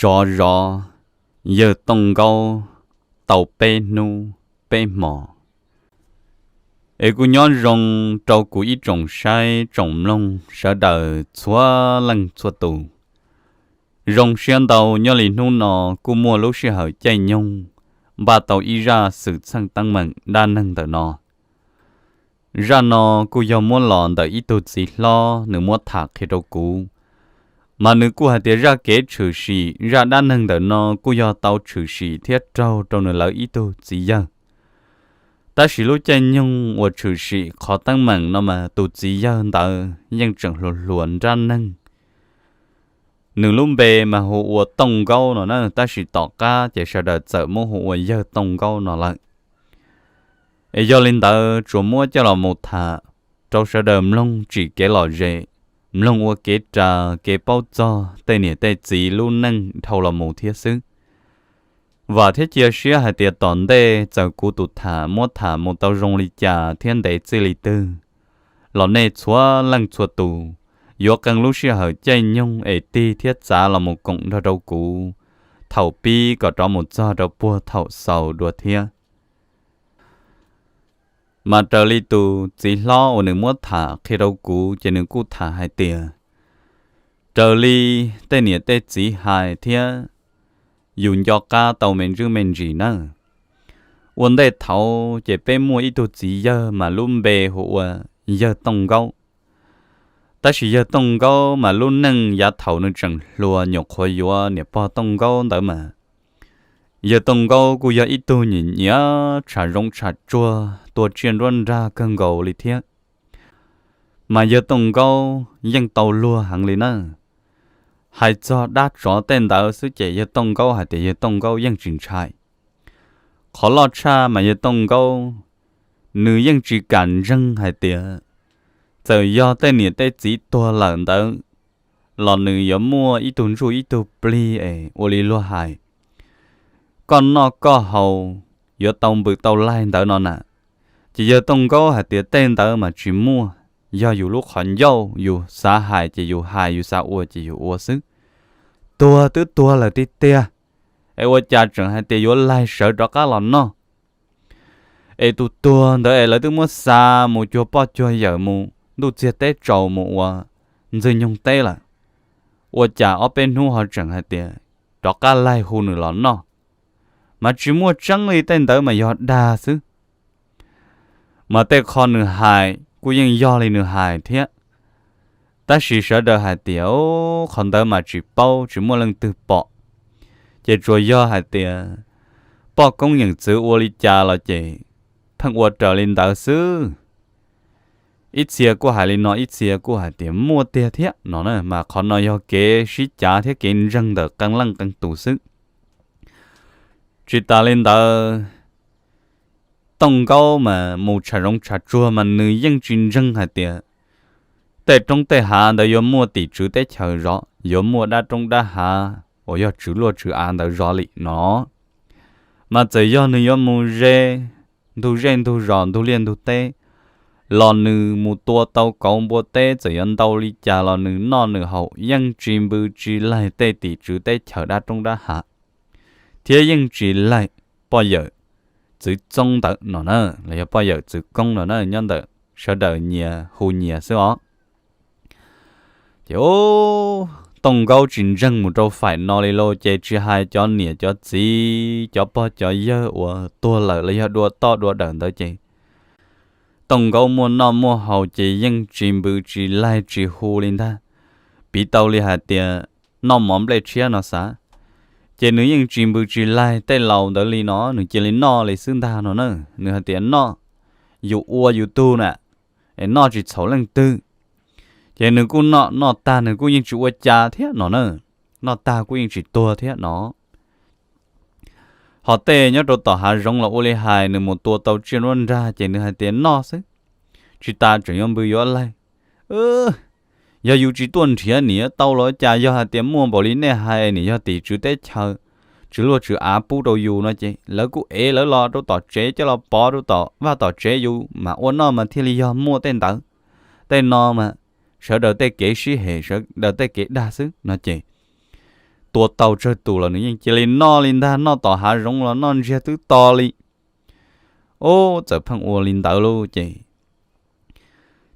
tsov zov yawg Tooj Nkaub tau peb hnub peb hmos. Es kuj nyob zoo rau kuv ib tsoom saib tsoom mloog sawv daws txhua leej txhua tus. Zoo siab ntau nyob li hnub no kuj muaj lub sij hawm caij nyoog npaj tau ib zaj xwm txheej teeb meem dab neeg ntawm no. Zaj no kuj yog muab los ntawm ib tug txiv hlob nws muab tham qhia rau kuv, mas nws kuj hais tias zaj kev tshwm sim zaj dab neeg ntawm no kuj yog tau tshwm sim thiab raug rau nws lawv ib tug txiv yawg. Tab sis lub caij nyoog uas tshwm sim qhov teeb meem no mas tus txiv yawg ntawd yeej tseem hluas hluas nrab neeg. Nws lub npe mas hu ua Tooj Nkaub no na, tab sis tom qab ces sawv daws txawm muab hu ua yawg Tooj Nkaub no lawm. Es yog li ntawd tsuas muab coj los mus tham rau sawv daws mloog tsim kev lom zem, mloog ua kev ras kev paub txog tej niam tej txiv lub neej dhau los mus thiab xwb. Vam thiab cia siab hais tias tom ntej txawm kuv tus tham muab tham mus tau zoo li cas thiab ntev txij li twg los nej txhua leej txhua tus yuav qee lub sij hawm caij nyoog es tig thiab txav los mus koom nrog rau kuv thaum pib kom rov mus txog rau puag thaum xaus dua thiab. Mas raws li tus txiv hlob uas nws muab tham qhia rau kuv ces nws kuj tham hais tias raws li tej niam tej txiv hais thiab yus nco qab tau me ntsis me ntsis na. Ua ntej thaud ces peb muaj ib tug txiv yawg mas lub npe hu ua yawg Tooj Nkaub. Tab sis yawg Tooj Nkaub mas lub neej yav thaum nws tseem hluas nyuam qhuav yuav niam pog Tooj Nkaub ntawd mas yawg Tooj Nkaub kuj yog ib tug nyiam nyiam tsham zoov tsham tsuag tua tsiaj nruab nrag kawg nkaus li thiab. Mas yawg Tooj Nkaub yeej tau luag heev li na. Hais txog dab tsov tej ntawd xwb ces yawg Tooj Nkaub hais tias yawg Tooj Nkaub yeej tsis ntshai. Qhov loj tshaj mas yawg Tooj Nkaub nws yeej tsis kam ntseeg hais tias txawm yog tej niam tej txiv tuag lawm ntawd los nws yuav muaj ib tug ntsuj ib tug plig es ua li luag hais, koj noj koj haus yuav tau npws tau laig ntawd no na. Ces yawg Tooj Nkaub hais tias tej ntawd mas tsis muaj, yog yus lub qhov ncauj, yus xav hais ces yus hais, yus xav ua ces yus ua xwb. Tuag twb tuag lawm tiag tiag, es ua cas tseem hais tias yuav laig sawv rov qab los noj? Es tus tuag ntawd es lawv twb muab xa mus cuag poj cuag yawm mus ntuj txiag teb tsaus mus ua ntxwg nyoog teb lawm, ua cas ob peb hnub ho tseem hais tias rov qab laig hu nws los noj? Mas tsis muaj tseeb li, tej ntawd mas yog dag xwb. Mas tej qho nws hais kuj yeej yog li nws hais thiab. Tab sis sawv daws hais tias qhov ntawd mas tsis paub, tsis muaj leej twg pom, ces tsuas yog hais tias poj koob yawm txwv ua li cas los ces pheej ua raws li ntawd xwb. Ib txhia kuj hais li no, ib txhia kuj hais tias muaj tiag thiab no na, mas qhov no yog kev sib cav thiab kev ntseeg ntawm qee leej qee tus xwb. Tsis tas li ntawd, Tooj Nkaub mas mus tsham zoov tsham tsuag mas nws yeej tsis ntseeg hais tias tej roob tej hav ntawd yuav muaj tim tswv teb chaws zov, yuav muaj dab roob dab hav uas yog tswv luaj tswv av ntawd zov li no. Mas txawm yog nws yuav mus ze ntug zej ntug zos ntug liaj ntug teb los nws mus tua tau kauv npua teb txawm yuav ntau li cas los nws noj nws haus yeej tsis npws tsis laig tej tim tswv teb chaws dab roob dab hav, thiab yeej tsis laig poj yawm txwv txoob ntawd no na, los yog poj yawm txwv koob no na, nyob ntawm sawv daws nyias hu nyias xwb os. Ces Tooj Nkaub tsis ntseeg mus rau faim no li lauj, ces tsis hais cov niam cov txiv cov pog cov yawg uas tuag lawm los yog dua toj dua dawm ntawd ces Tooj Nkaub muaj noj muaj haus ces yeej tsis npws tsis laig tsis hu li ntag. Piv tau li hais tias noj mov nplej tshiab no xav, ces nws yeej tsis npws tsis laig tej laus ntawd li no, nws cia li noj li xwb ntag no na. Nws hais tias noj, yus ua yus tug na, es noj tsis txhaum leej twg. Ces nws kuj noj, noj tag nws kuj yeej tsis ua cas thiab no na, noj tag kuj yeej tsis tuag thiab no. Ho tej nyob rau tom hav zoov los ua li hais, nws mus tua tau tsiaj nruab nrag ces nws hais tias noj xwb, tsis tas tseem yuav npws yuav laig. Yog yus tsis tuaj nrhiav niam tau los cas, yog hais tias muaj npaum li nej hais, niam yog tim tswv teb chaws, tswv luaj tswv av pub rau yus no ces lawv kuj ev lawv los rau tom tsev coj los pov rau tom vaj tom tsev, yus mas ua noj mas thiaj li yog muaj tej ntawd. Tej no mas sawv daws tej kev sib hem, sawv daws tej kev dag xwb no ces tua tau tsawg tus los nws yeej cia li noj li ntag, noj tom hav zoov los noj ntsiag twb to li. Ub, txawm pheej ua li ntawd lauj ces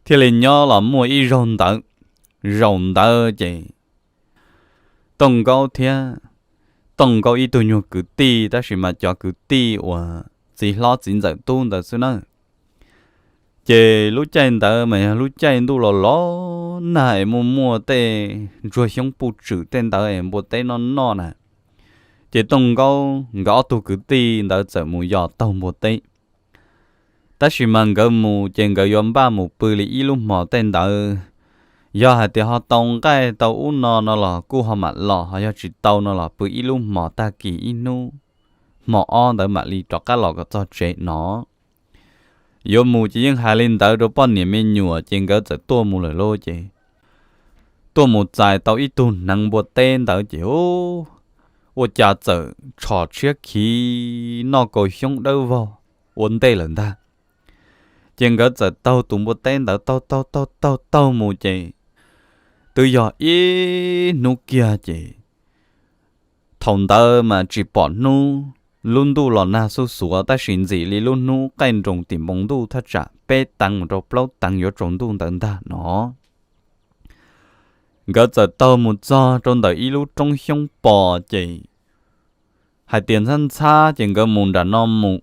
thiaj li nyob los muaj ib zaug ntawd, zaum ntawd ces Tooj Nkaub thiab Tooj Nkaub ib tug nyuag kwv tij, tab sis mas cov kwv tij uas txiv hlob txiv ntxawm tub ntawd xwb na. Ces lub caij ntawd mas yog lub caij ntuj los los nag es muaj muaj tej ntsuag xyoob puj tswm tej ntawd es npua teb noj noj na. Ces Tooj Nkaub nkawd ob tug kwv tij ntawd txawm mus yos taug npua teb. Tab sis mas nkawd mus ces nkawd yuav npaj mus pw li ib lub hmos tej ntawd. Yog hais tias ho tau nqaij tau ub no no los kuj ho mam los, ho yog tsis tau no los pw ib lub hmos tag kis ib hnub, hmo ob ntawd mam li rov qab los kom txog tsev no. Yuav mus ces yeej hais li ntawd rau poj niam me nyuam ces nkawd txawm tuaj mus lawm lauj ces tuaj mus txais tau ib tug hneev npua teb ntawd ces ub, ua cas txawm tshos tshiab khiv noj kaus xyoob dawb vog ua ntej lawm ntag. Ces nkawd txawm taug tus npua teb ntawd taug taug taug taug taug mus ces twb yog ib hnub kiag ces thaum ntawd mas tsis pom hnub, lub ntuj los nag xuj xuav tab sis ntxim li lub hnub qaij nroos tim npoo ntuj thaj tsam peb teev mus rau plaub teev yuav tsaus ntuj ntawd ntag no. Nkawd txawm taug mus txog rau ntawm ib lub roob xyoob pos ces hais tias ntxhab ntxhab ces nkawd mus nram no mus.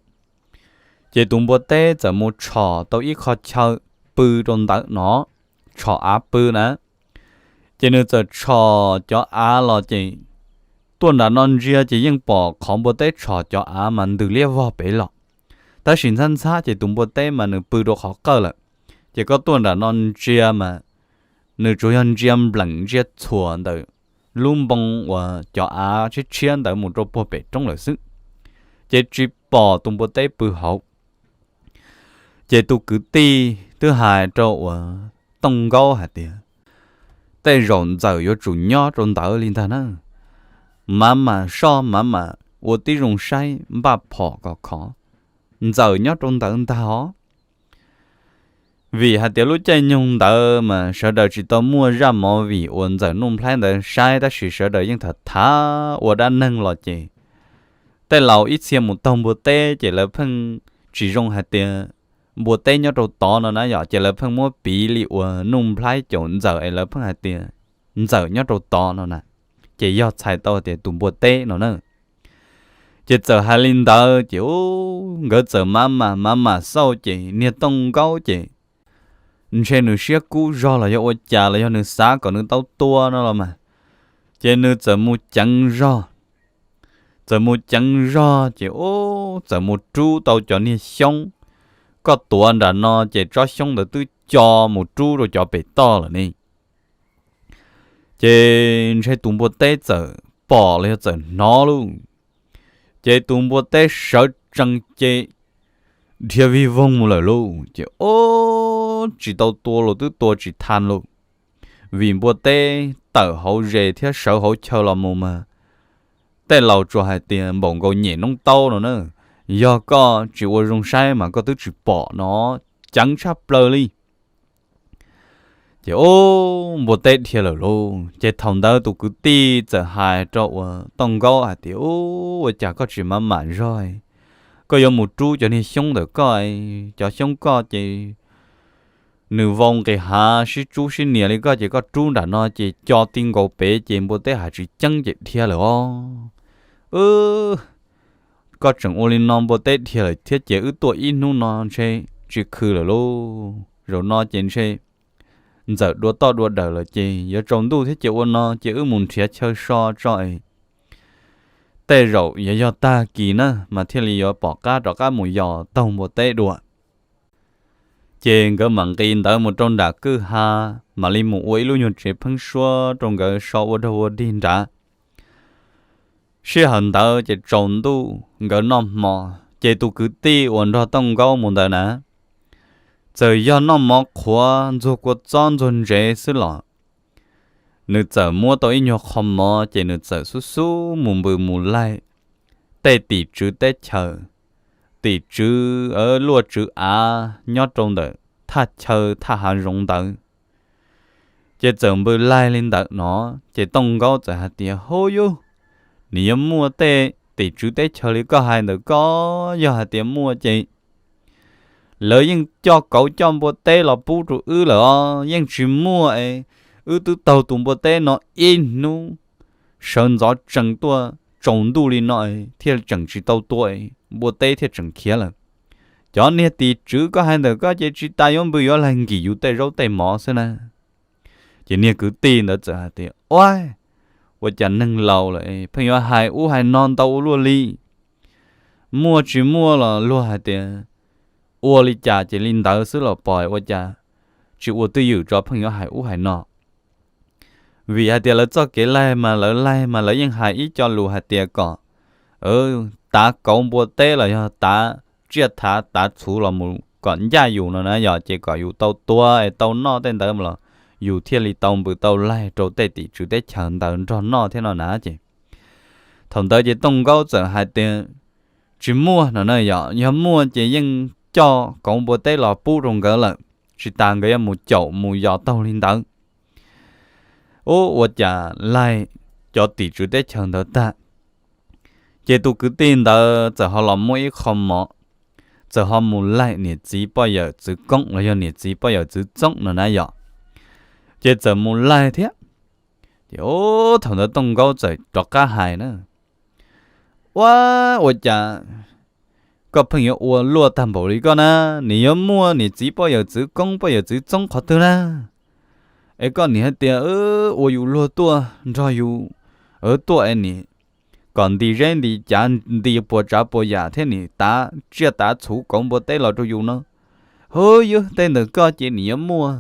Ces tus npua teb txawm mus tshom tau ib qho chaw pw rau ntawd no, tshom av pw na. Ces nws txawm tshom cov av los ces tuaj nram no ntsia ces yeej pom qhov npua teb tshom cov av mas ntws liab vog pem los. Tab sis ntxhab ntxhab ces tus npua teb mas nws pw rau qhov qawj lawm. Ces koj tuaj nram no ntsia mas nws tsuas yog ntsia npleem ntsia txhuam ntawm lub npoo uas cov av tshiab tshiab ntawd mus rau puag pem roob lawm xwb, ces tsis pom tus npua teb pw hauv. Ces tus kwv tij twb hais rau uas Tooj Nkaub hais tias, tej zaum ntxawm yuav tsum nyob rau ntawd li ntag na, mam mam soj mam mam ua tib zoo saib npaj phom kom khov, ntxawm nyob rau ntawd ntag os. Vim hais tias lub caij nyoog ntawd mas sawv daws tsis tau muaj zaj movie uas ntxawm Nuj Nplhaib ntawd saib, tab sis sawv daws yeej tham tham ua dab neeg los ces tej laus ib txhia mus taug npua teb ces lawv pheej tsis zoo hais tias npua teb nyob rau tod no na yom, ces lawv pheej muab piv li uas Nuj Nplhaib caum ntxawm es lawv pheej hais tias ntxawm nyob rau tod no na, ces yog txhais tau tias tus npua teb no na. Ces txawm hais li ntawd ces nkawd txawm mam mam mam mam xauj ces niag Tooj Nkaub ces ntshe nws siab kub zog los yog ua cas los yog nws xav kom nws tau tua no los mas, ces nws txawm mus ceev zog. Txawm mus ceev zog ces ub, txawm mus rub tau cov niag xyoob. Koj tuav nram no ces tsob xyoob ntawd twb co mus rub rau cov pem toj lawm ne. Ces ntshe tus npua teb txawm pom los yog txawm hnov lauj, ces tus npua teb sawv tsees ces dhia vij voog mus lawm lauj. Ces ub, tsis tau tua los twb tua tsis tau lauj, vim npua teb tawm hauv zes thiab sawv hauv chaw los mus mas tej laus tsuas hais tias npaum nkaus nyem noob taub no na, yog koj tsis ua zoo saib mas koj twb tsis pom no, ceev tshaj plaws li. Ces ub, npua teb dhia lawm lauj. Ces thaum ntawd tus kwv tij txawm hais rau uas Tooj Nkaub hais tias, ub, ua cas koj tsis mam mam zog, koj yuav mus rub cov niag xyoob ntawm koj, cov xyoob koj ces nws vau nqis hav sib tsub sib nias li koj, ces koj rub nram no ces co ti nkaus pem ces npua teb hais tsis ceeb ces dhia lawm os. Koj tseem ua li no npua teb dhia lawm thiab ces wb tuaj ib hnub no ntshe tsis khw lawm lauj. Zaum no ces ntshe ntxawm dua toj dua dawm lawm ces yuav tsaus ntuj thiab ces ua no ces wb mus nrhiav chaw so tso es tej zaum yuav yog tag kis na mas thiaj li yuav pom qab rov qab mus yos taug npua teb dua. Ces nkawd mam nqis ntawd mus rau nram kwj ha, mam li mus ua ib lub nyuag tsev pheeb suab rau nkawd so ua dog ua dig nrad. Sij hawm ntawd ces tsaus ntuj nkawd noj hmo, ces tus kwv tij uas nrog Tooj Nkaub mus ntawd na, txawm yog noj mov qhuav ntxuag kua txob ntxuag ntsev xwb los nws txawm muab tau ib nyuag qho mov ces nws txawm xub xub mus npws mus laig tej tim tswv teb chaws, tim tswv luaj tswv av nyob rau ntawm thaj chaw thaj hav zoov ntawd. Ces txawm npws laig li ntawd no, ces Tooj Nkaub txawm hais tias, hub yub, Nws yuav muaj tej tim tswv teb chaws li koj hais ntawm koj? Yog hais tias muaj ces lawv yeej coj kauv coj npua teb los pub rau wb lawm os. Yeej tsis muaj es wb twb taug tus npua teb no ib hnub sawv ntxov tsees tuaj tsaus ntuj li no thiaj tseem tsis tau tua, npua teb thiaj tseem khiav lawm. Cov niag tim tswv koj hais ntawm koj ces tsis tas yuav npws yuav laig nkim yus tej zaub tej mov xwb na. Ces niag kwv tij ntawd txawm hais tias, Ua, ua cas neeg laus lawm pheej yuav hais ub hais no ntau ua luaj li? Muaj tsis muaj los luag hais tias ua li cas ces li ntawd xwb los pom, ua cas tsis ua twj ywm tso pheej yuav hais ub hais no? Vim hais tias lawv txoj kev laig mas lawv laig mas lawv yeej hais ib co lus hais tias kom tav kauv npua teb los yog tav tsiaj thav tav txhuv los mus kom ncaj yus no na yom, ces kom yus tau tua es tau noj tej ntawd los yus thiaj li tau npws tau laig rau tej tim tswv teb chaws ntawd nrog noj thiab no na. Ces thaum ntawd ces Tooj Nkaub txawm hais tias, Tsis muaj no na yom, yog muaj ces yeej coj kauv npua teb los pub rau nkawd lawm, tsis tas nkawd yuav mus caum mus yos taug li ntawd. Ub, ua cas laig cov tim tswv teb chaws ntawd tag, ces tus kwv tij ntawd txawm ho los muab ib qho mov, txawm ho mus laig niam txiv poj yawm txwv koob los yog niam txiv poj yawm txwv txoob no na yom. Ces txawm mus laig thiab. Ces ub, thaum ntawd Tooj Nkaub txawm rov qab hais na, Ua, ua cas koj pheej yuav ua luaj tag npaum li koj na? Nws yuav muaj niam txiv poj yawm txwv koob poj yawm txwv txoob qhov twg na? Es koj nim hais tias ua yus luag tuaj nrog yus tuaj es nim kom nti zeb nti cav nti puas tsav puas yam thiab nim tav tsiaj tav txhuv kauv npua teb los rau yus no. Hwb, yog tej ntawm koj ces nim yuav muaj.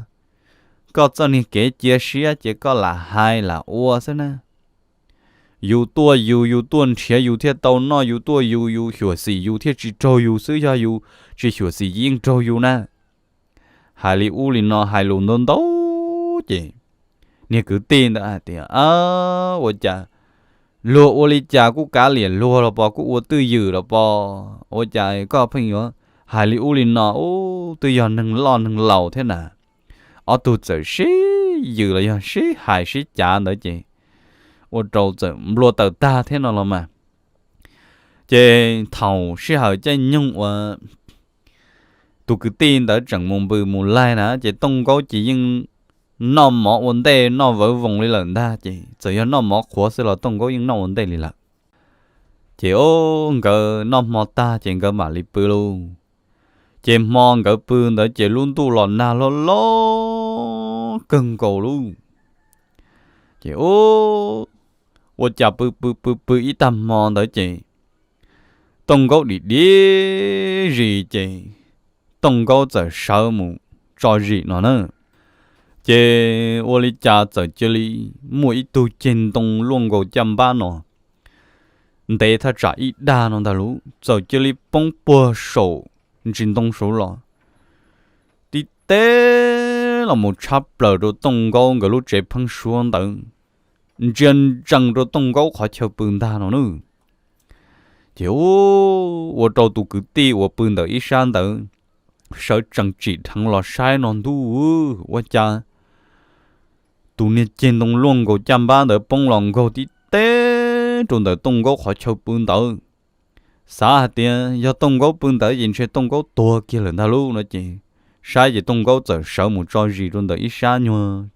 Koj txoj niag kev cia siab ces koj lam hais lam ua xwb na. Yus tuaj yus, yus tuaj nrhiav yus thiaj tau noj, yus tuaj yus, yus xyuam xim yus thiaj tsis raug yus xwb, yog yus tsis xyuam xim ces yeej raug yus na. Hais li ub li no hais lus ntau ntau ces niag kwv tij ntawd hais tias, Ua cas luag ua li cas kuj kav liam luag los pos, kuj ua twj ywm los pos, ua cas koj pheej yuav hais li ub li no? Ub, twb yog neeg loj neeg laus thiab na. Ob tug txawm sib yws los yog sib hais sib cav ntawd ces ua rau txawm nplua taws tag thiab no los mas. Ces thaum sij hawm caij nyoog uas tus kwv tij ntawd tseem mus npws mus laig na ces Tooj Nkaub ces yeej noj mov ua ntej noj vawv voos li lawm ntag, ces txawm yog noj mov qhuav xwb los Tooj Nkaub yeej noj ua ntej li lawm. Ces ub, nkawd noj hmo tag ces nkawd mam li pw lauj. Ces hmo nkawd pw ntawd ces lub ntuj los nag loj loj kawg nkaus lauj. Ces ub, ua cas pw pw pw pw ib tag hmo ntawd ces Tooj Nkaub dim dim zis ces Tooj Nkaub txawm sawv mus tso zis no na. Ces ua li cas txawm cia li muaj ib tug ceg ntoo luaj nkaus caj npab no ntev thaj tsam ib dag no ntag lauj, txawm cia li poob puag saum ntsis ntoo saud los, tib teb los mus tshab plaws rau Tooj Nkaub nkawd lub tsev pheeb suab ntawd, ntsia ntsees rau Tooj Nkaub qhov chaw pw ntag no na. Ces ub, ua rau tus kwv tij uas pw ntawm ib sab ntawd sawv tsees tsim dheev los saib no ntuj, ua cas tus niag ceg ntoo luaj nkaus caj npab ntawd poob los nkaug tib teb rau ntawm Tooj Nkaub qhov chaw pw ntawd. Xav hais tias yog Tooj Nkaub pw ntawd ces ntshe Tooj Nkaub tuag kiag lawm ntag lauj no ces, saib ces Tooj Nkaub txawm sawv mus tso zis rau ntawm ib sab nyuag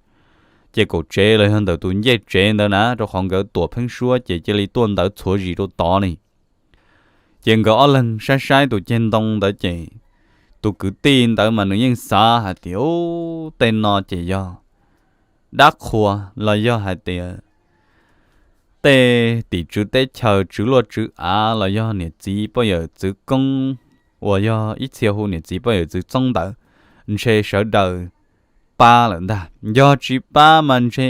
ces kaum tsev los yog ntawm tus ncej tsev ntawd na, rau qhov nkawd tuam pheeb suab ces cia li tuaj ntawd txhuav zis rau tod ne. Ces nkawd ob leeg saib saib tus ceg ntoo ntawd ces tus kwv tij ntawd mas nws yeej xav hais tias, Ub, tej no ces yog dab qhuas los yog hais tias tej tim tswv teb chaws tswv luaj tswv av los yog niam txiv poj yawm txwv koob uas yog ib txhia hu niam txiv poj yawm txwv txoob ntawd, ntshe sawv daws pab lawm ntag. Yog tsis pab mas ntshe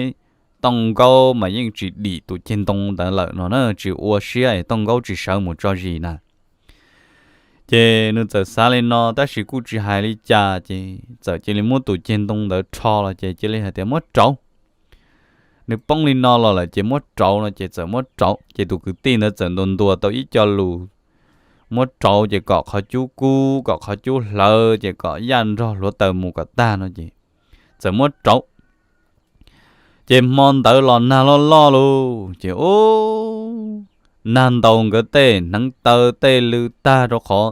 Tooj Nkaub mas yeej tsis dim tus ceg ntoo ntawd lawm no na, tsis ua siab es Tooj Nkaub tsis sawv mus tso zis na. Ces nws txawm xav li no tab sis kuj tsis hais li cas ces txawm cia li muab tus ceg ntoo ntawd rho los ces cia li hais tias muab rauv. Nws poob li no los lawm ces muab rauv no ces txawm muab rauv ces tus kwv tij ntawd txawm ntuas ntuas tau ib co lus muab rauv ces kom qhov cub kub kom qhov cub hlawv ces kom yaj nrog hluav taws mus kom tag no ces txawm muab rauv. Ces hmo ntawd los nag loj loj lauj ces ub, nag ntaus nkawd tej hneev taw tej lw tag rau qhov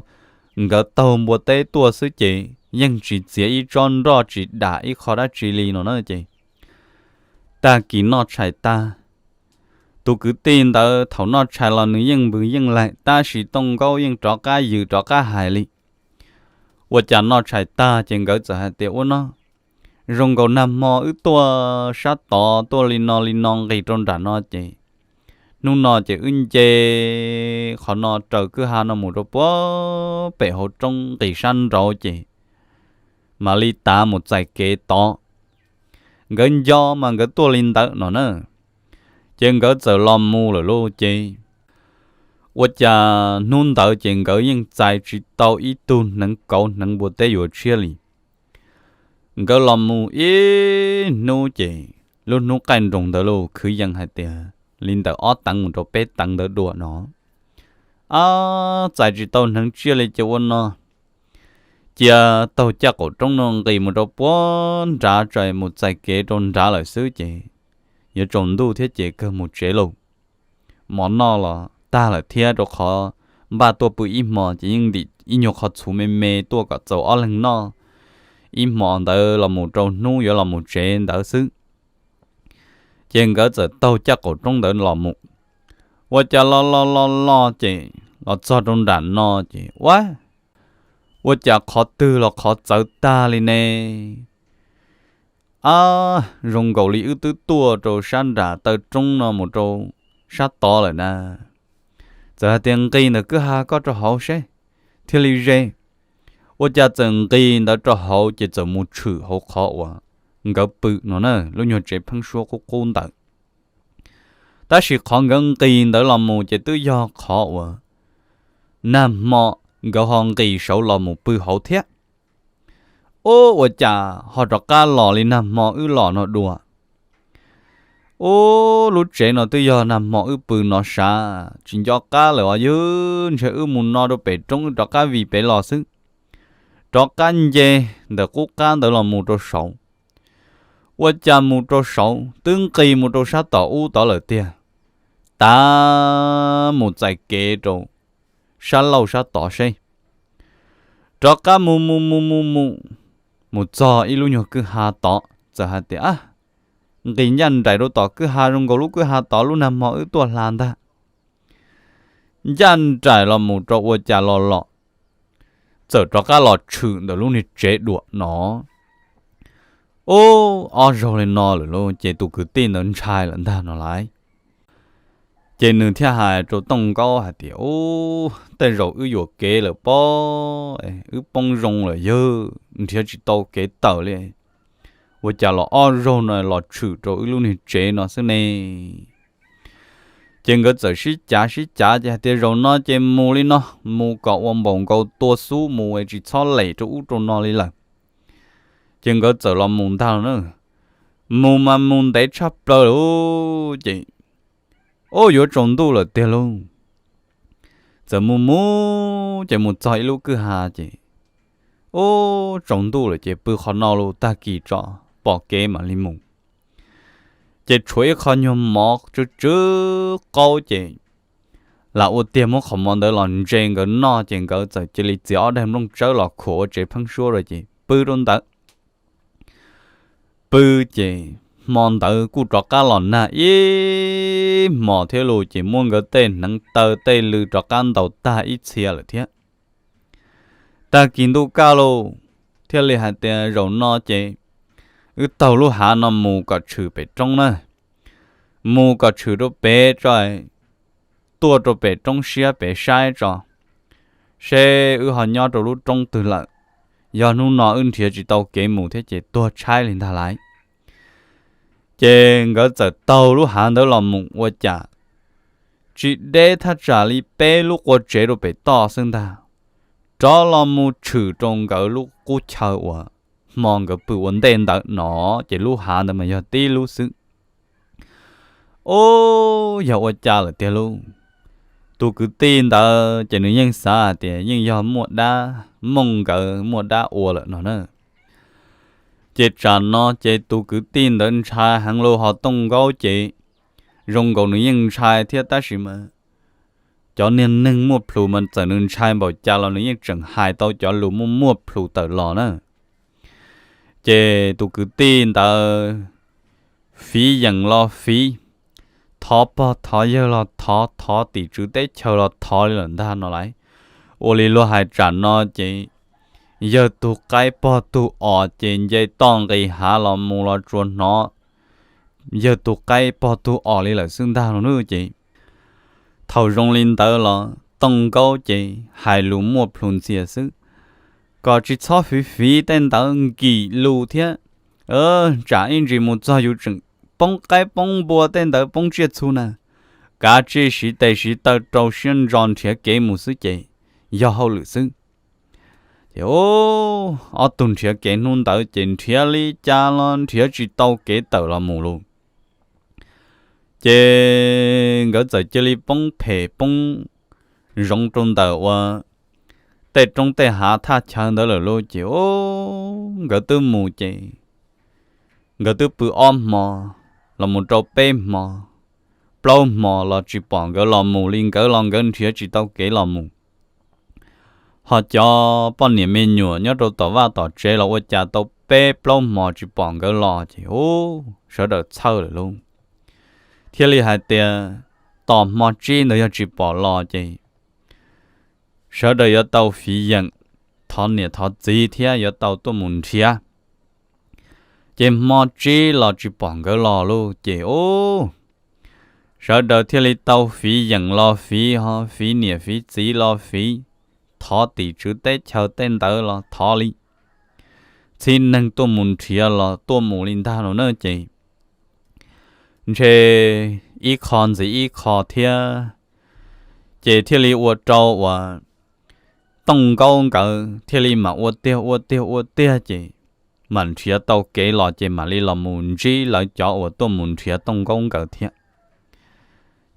nkawd taug npua teb tuaj xwb ces yeej tsis txiav ib tsob nroj tsis dam ib qho dab tsi li no na ces tag kis noj tshais tag, tus kwv tij ntawd thaum noj tshais los nws yeej npws yeej laim tab sis Tooj Nkaub yeej rov qab yws rov qab hais li. Ua cas noj tshais tag ces nkawd txawm hais tias ua no, zoo nkaus nag hmo wb tuaj sab tod tuaj li no li no nqis rau nram no ces hnub no ces wb nce qhov no raws kwj ha no mus rau puag pem hauv roob nqis sab nraud ces mam li tav mus txais kev tod. Nkawd nco mas nkawd tuaj li ntawd no na, ces nkawd txawm los mus lawm lauj ces ua cas hnub ntawd ces nkawd yeej txais tsis tau ib tug hneev kauv hneev npua teb yuav tshiab li. Nkawd los mus ib hnub ces lub hnub qaij nroos ntawd lauj, kwv yees hais tias li ntawm ob teev mus rau peb teev ntawd dua no, a, txais tsis tau hneev tsiaj li ces ua no, cia taug caj qaum roob no nqis mus rau puag nrad tso mus txais kev rau nrad lawm xwb ces yuav tsaus ntuj thiab ces kawg mus tsev lauj. Mov noj los tag lawm thiab rau qhov npaj tuaj pw ib hmo ces yeej ntim ib nyuag qho txhuv me me tuaj kom txaus ob leeg noj ib hmo ntawd los mus rau hnub yuav los mus tsev ntawd xwb. Ces nkawd txawm taug caj qaum roob ntawd los mus. Ua cas los los los los ces los txog rau nram no ces ua, ua cas qhov twg los qhov txawv tag li ne. A, zoo nkaus li wb twb tuaj rau sab nram taw roob no mus rau sab tod lawm na. Txawm hais tias nqis ntawm kwj ha koj rau hauv seb thiaj li ze. Ua cas txawm nqis ntawd rau hauv ces txawm mus tshwm hauv qhov uas nkawd pw no na, lub nyuag tsev pheeb suab qub qub ntawd. Tab sis qhov nkawd nqis ntawd los mus ces twb yog qhov uas nag hmo nkawd ho nqis saud los mus pw hauv thiab. Ub, ua cas ho rov qab los li nag hmo wb los no dua? Ub, lub tsev no twb yog nag hmo wb pw no sav, tsis nco qab lawm os, yog ntshe wb mus no rau pem roob wb rov qab vim pem los xwb. Rov qab nce ntawm qub qab ntawd los mus rau saud. Ua cas mus rau saud twb nqis mus rau sab tom ub tod lawm tiag. Tav mus txais kev rau sab laug sab tod seb. Rov qab mus mus mus mus mus, mus txog ib lub nyuag kwj ha tod txawm hais tias, nqis ncaj nraim rau tom kwj ha zoo nkaus lub kwj ha tod lub nag hmo wb tuaj hla ntag. Ncaj nraim los mus rau ua cas los los, txawm rov qab los tshwm ntawm lub niag tsev dua no. Ub, ob zaug li no lawm lauj, ces tus kwv tij ntawd ntshai lawm ntag no lauj. Ces nws thiaj hais rau Tooj Nkaub hais tias, ub, tej zaum wb yuam kev lawm pob, wb poob zoo lawm yog nrhiav tsis tau kev tawm li. Ua cas los ob zaug no los tshwm rau wb lub niag tsev no xwb ne? Ces nkawd txawm sib cav sib cav ces hais tias zaum no ces mus li no, mus kom ua npaum nkaus tua xub mus es tsis txhob lem rau ub rau no li lawm. Ces nkawd txawm los mus ntag na. Mus mas mus ntev tshaj plaws lawm ces, ub, yuav tsaus ntuj lawm tiag lauj. Txawm mus mus ces mus txog ib lub kwj ha ces, ub, tsaus ntuj lawm ces pw qhov no los tag kis tso, pom kev mam li mus. Ces tshuav ib qho nyuag mov tsw tsw qaub ces lam ua tiag muab qhov mov ntawd los ntse nkawd noj ces nkawd txawm cia li txiav ob daim nplooj tsawb los khuam ua tsev pheeb suab rau ces pw rau ntawd. Pw ces hmo ntawd kuj rov qab los nag ib hmos thiab lauj ces muab nkawd tej hneev taw tej lw rov qab ntaus tag ib txhia lawm thiab. Tag kis ntuj kaj lauj, thiaj li hais tias zaum no ces wb taug lub hav no mus kom tshwm pem roob na, mus kom tshwm rau pem tso, tuaj rau pem roob siab pem saib tso, seb wb ho nyob rau lub roob twg lawm. Yog hnub no wb nrhiav tsis tau kev mus thiab ces tuag tshaib li ntag lauj. Ces nkawd txawm taug lub hav ntawd los mus ua cas tsis deb thaj tsam li peb lub qua tsev rau pem toj xwb ntag, rov los mus tshwm rau nkawd lub qub chaw uas hmo nkawd pw ua ntej ntawd no, ces lub hav ntawd mas yog tib lub xwb. Ub, yog ua cas lawm tiag lauj? Tus kwv tij ntawd ces nws yeej xav hais tias yeej yog muaj dab mooj nkawd muaj dab ua lawm no na. Ces tsam no ces tus kwv tij ntawd ntshai heev lauj, ho Tooj Nkaub ces zoo nkaus nws yeej ntshai thiab tab sis mas cov niag neeg muaj plhus mas txawm nws ntshai npaum cas los nws yeej tseem hais tau cov lus muaj muaj plhus tawm los na. Ces tus kwv tij ntawd fiv yeem los fiv, thov pog thov yawg los thov, thov tim tswv teb chaws los thov li lawm ntag no lauj. Ua li luag hais tsam no ces yawg tug qaib pog tug os ces nce toj nqis hav los mus los tsuas hnov yawg tug qaib pog tug os li lawm xwb ntag no ces thaum zoo li ntawd los Tooj Nkaub ces hais lus muaj plhus ntxias xwb, kom tsis txhob fiv fiv tej ntawd nkim lus thiab, tsam ib ntsis mus txog yus tseem poob qaib poob npua tej ntawd poob tsiaj txhu na, kav tsij siv tes siv taw rau siab ntso nrhiav kev mus xwb ces yog hauj lwm xwb. Ces ob tug nrhiav kev hnub ntawd ces nrhiav li cas los nrhiav tsis tau kev tawm los mus lus. Ces nkawd txawm cia li poob phem poob zoov rau ntawm uas tej roob tej hav thaj chaw ntawd lawm lauj. Ces nkawd twb mus ces nkawd twb pw ob hmo los mus rau peb hmo, plaub hmo los tsis pom nkawd los mus li, nkawd los nkawd nrhiav tsis tau kev los mus. Ho cov poj niam me nyuam nyob rau tom vaj tom tsev los ua cas tau peb plaub hmo tsis pom nkawd los ces sawv daws txhawj lawm lauj. Thiaj li hais tias tom hmo tsib ntawd yog tsis pom los ces sawv daws yuav tau fiv yeem, thov niam thov txiv thiab yuav tau tuaj mus nrhiav. Ces hmo tsib los tsis pom nkawd los lauj ces sawv daws thiaj li tau fiv yeem los fiv, ho fiv niam fiv txiv los fiv, thov tim tswv teb chaws tej ntawd los thov li, txhib neeg tuaj mus nrhiav los tuaj mus li ntag no na ces ntshe ib qho ntxiv ib qho thiab, ces thiaj li ua rau uas Tooj Nkaub nkawd thiaj li mam ua tiag ua tiag ua tiag ces mam nrhiav tau kev los ces mam li los mus ntsib lawv cov uas tuaj mus nrhiav Tooj Nkaub nkawd thiab.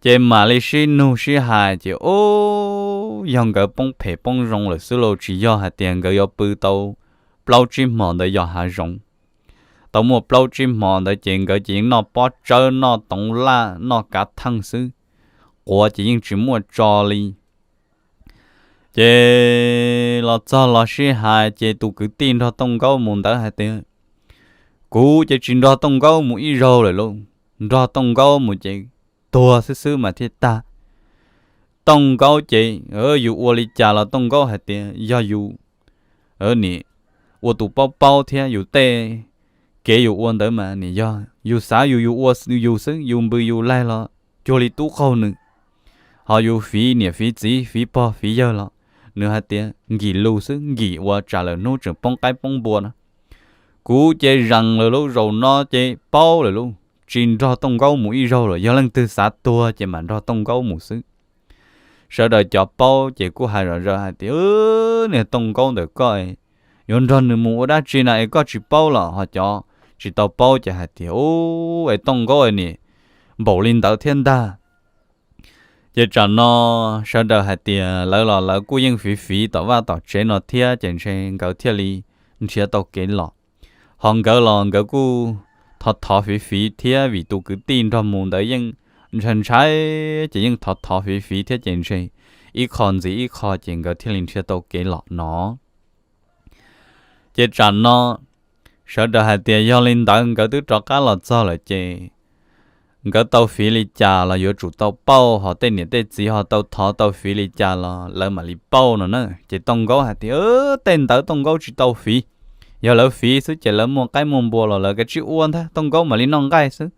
Ces mam li sib nug sib hais ces ub, yog nkawd poob phem poob zoo lawm xwb lauj, tsis yog hais tias nkawd yuav pw tau plaub tsib hmo ntawd yos hav zoov. Tau muaj plaub tsib hmo ntawd ces nkawd ces yeej noj pob tsawb noj toov laj noj kav theej xwb, quav ces yeej tsis muaj tso li. Ces los txog los sib hais ces tus kwv tij nrog Tooj Nkaub mus ntawd hais tias, kuv ces tsis nrog Tooj Nkaub mus ib zaug lawm lauj, nrog Tooj Nkaub mus ces tuag xwb xwb mas thiaj tag. Tooj Nkaub ces yus ua li cas los Tooj Nkaub hais tias yog yus nim ua tus paub paub thiab yus tej kev yus ua ntawd mas nim yog yus xav yus yus ua yus xwb, yus npws yus laig los cuag li tub qaug nws. Ho yus fiv niam fiv txiv fiv pog fiv yawg los nws hais tias nkim lus xwb, nkim ua tsam lawm hnub tseem poob qaib poob npua no. Kuv ces zees lawm lauj, zaum no ces paub lawm lauj, tsis nrog Tooj Nkaub mus ib zaug lawm, yog leej twg xav tuag ces mam nrog Tooj Nkaub mus xwb. Sawv daws cov paub ces kuj hais zom zaws hais tias, niag Tooj Nkaub ntawm koj yuav nrog nws mus ua dab tsi na es koj tsis paub los? Ho cov tsis tau paub ces hais tias, ub, es Tooj Nkaub nim npaum li ntawd thiab ntag. Ces tsam no sawv daws hais tias lawv los lawv kuj yeej fiv fiv tom vaj tom tsev no thiab ces ntshe nkawd thiaj li nrhiav tau kev los. Ho nkawd los nkawd kuj thov thov fiv fiv thiab vim tus kwv tij nrog mus ntawd yeej ntshai ntshai ces yeej thov thov fiv fiv thiab ces ntshe ib qho ntxiv ib qho ces nkawd thiaj li nrhiav tau kev los no. Ces tsam no sawv daws hais tias yog li ntawd nkawd twb rov qab los txog lawm ces nkawd tau fiv li cas los yuav tsum tau pauj, ho tej niam tej txiv ho tau thov tau fiv li cas los lawv mam li pauj no na. Ces Tooj Nkaub hais tias tej ntawd Tooj Nkaub tsis tau fiv, yog lawv fiv xwb ces lawv muaj qaib muaj npua los lawv kav tsij ua ntag, Tooj Nkaub mam li noj nqaij xwb.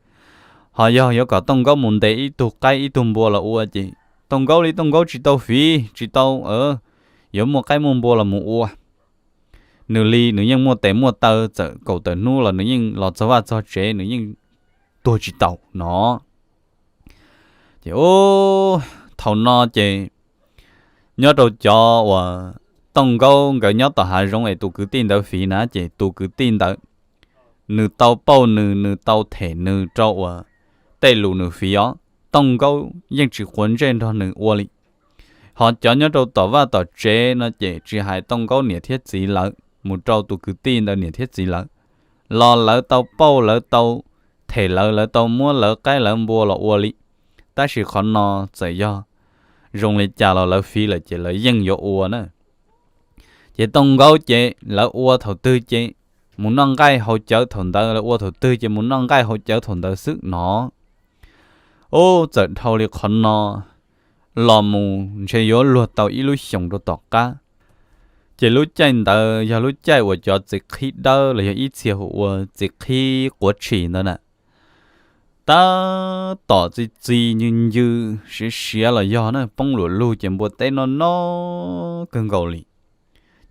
Ho yog yuav kom Tooj Nkaub mus ntes ib tug qaib ib tug npua los ua ces Tooj Nkaub li Tooj Nkaub tsis tau fiv, tsis tau yuav muaj qaib muaj npua los mus ua. Nws li nws yeej muaj tes muaj taw, txawm kaum tawm hnub los nws yeej los txog vaj txog tsev, nws yeej tuag tsis tau no. Ces thaum no ces nyob rau cov uas Tooj Nkaub nkawd nyob tom hav zoov es tus kwv tij ntawd fiv na, ces tus kwv tij ntawd nws tau pauj nws, nws tau them nws rau uas tej lus nws fiv os, Tooj Nkaub yeej tsis quav ntsej nrog nws ua li. Ho cov nyob rau tom vaj tom tsev no ces tsis hais Tooj Nkaub niam thiab txiv lawv, mus rau tus kwv tij ntawd niam thiab txiv lawv, los lawv tau pauj, lawv tau them lawv, lawv tau muab lawv qaib lawv npua los ua li. Tab sis qhov no txawm yog zoo li cas los lawv fiv lawm ces lawv yeej yuav ua na. Ces Tooj Nkaub ces lawv ua thaum twg ces mus noj nqaij haus cawv thaum ntawd, lawv ua thaum twg ces mus noj nqaij haus cawv thaum ntawd xwb no. Ub, txawm dhau li qhov no los mus ntshe yuav luag tau ib lub xyoos rau tom qab. Ces lub caij ntawd yog lub caij uas cov txiv qhib dawb los yog ib txhia hu ua txiv qhib quav tshis ntawd na, tab tom txi txi ncw ncw siav siav los yog na, poob luam lug ces npua teb noj noj kawg nkaus li.